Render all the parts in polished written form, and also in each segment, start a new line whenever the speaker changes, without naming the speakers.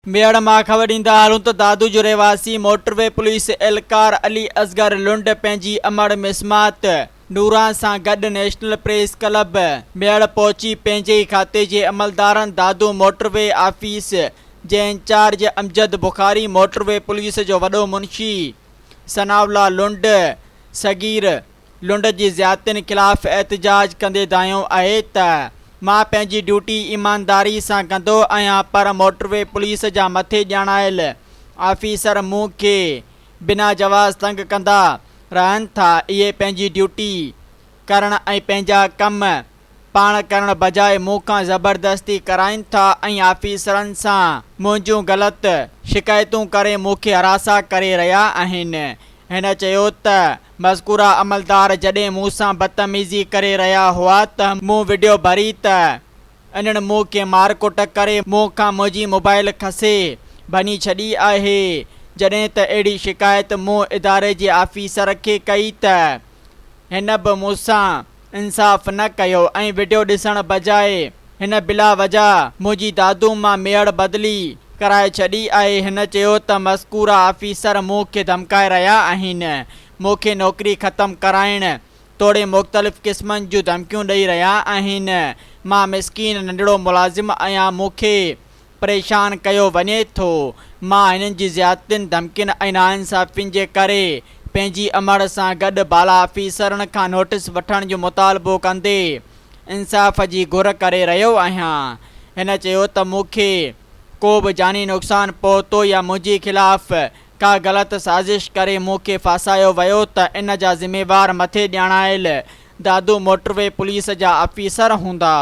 ميهڙ مان خبر ڏيندا هلون ته دادو جو رهواسي موٽر وي پوليس اهلڪار علي اصغر لنڊ پنهنجي امڙ مسمات نوران سان گڏ نيشنل پريس ڪلب ميهڙ پهچي پنهنجي ئي کاتي جي عملدارن دادو موٽر وي آفيس جي incharge Amjad Bukhari motorway police جو وڏو منشي ثناء الله لنڊ صغير لنڊ جي زيادتين خلاف احتجاج ڪندي دانهيو آهي ته مان پنهنجي ڊيوٽي ايمانداري سان ڪندو آهيان پر موٽروي پوليس جا مٿي ڄاڻايل آفيسر مون کي بنا جواز تنگ ڪندا رهن ٿا اهي پنهنجي ڊيوٽي ڪرڻ ۽ پنهنجا ڪم پاڻ ڪرڻ بجاء مون کان زبردستي ڪرائين ٿا ۽ آفيسرن سان منهنجون غلط شڪايتون ڪري مون کي هراسان ڪري رهيا آهن. هن چيو ته مذڪوره عملدار جڏهن مون سان بدتميزي ڪري رهيا هئا ته مون وڊيو ڀري ته انهن مون کي مارڪٽ ڪري مون کان منهنجي موبائل کسي ڀڃي ڇڏي آهي جڏهن ته اهڙي شڪايت مون اداري جي آفيسر کي ڪئي ته هن به مون سان انصاف نه ڪيو ۽ وڊيو ڏسڻ بجاء هن بلا وجه منهنجي دادو مان ميهڙ بدلي ڪرائي ڇڏي آهي. هن چيو ته مذڪوره آفيسر مون کي ڌمڪائي رهيا آهن، مون کي نوڪري ختم ڪرائڻ توڙي مختلف قسمن جون ڌمڪيون ڏئي رهيا آهن، مان مسڪين ننڍڙو ملازم آهيان، مون کي پريشان ڪيو وڃي ٿو. مان هنن جي زيادتين، ڌمڪين ۽ ناانصافين جي ڪري پنهنجي امڙ سان گڏ بالا آفيسرن کان نوٽيس وٺڻ جو مطالبو ڪندي انصاف جي گهر ڪري رهيو آهيان. هن چيو ته مون کي ڪو به جاني نقصان پهتو يا منهنجي خلاف ڪا غلط سازش ڪري مون کي ڦاسايو ويو ته ان جا ذميوار مٿي ڄاڻايل دادو موٽروي پوليس جا آفيسر هوندا.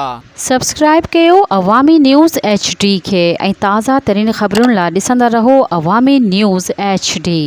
سبسڪرائيب ڪيو عوامي نيوز ايڇ ڊي کي ۽ تازه ترين خبرن لا ڏسندا رهو عوامي نيوز ايڇ ڊي.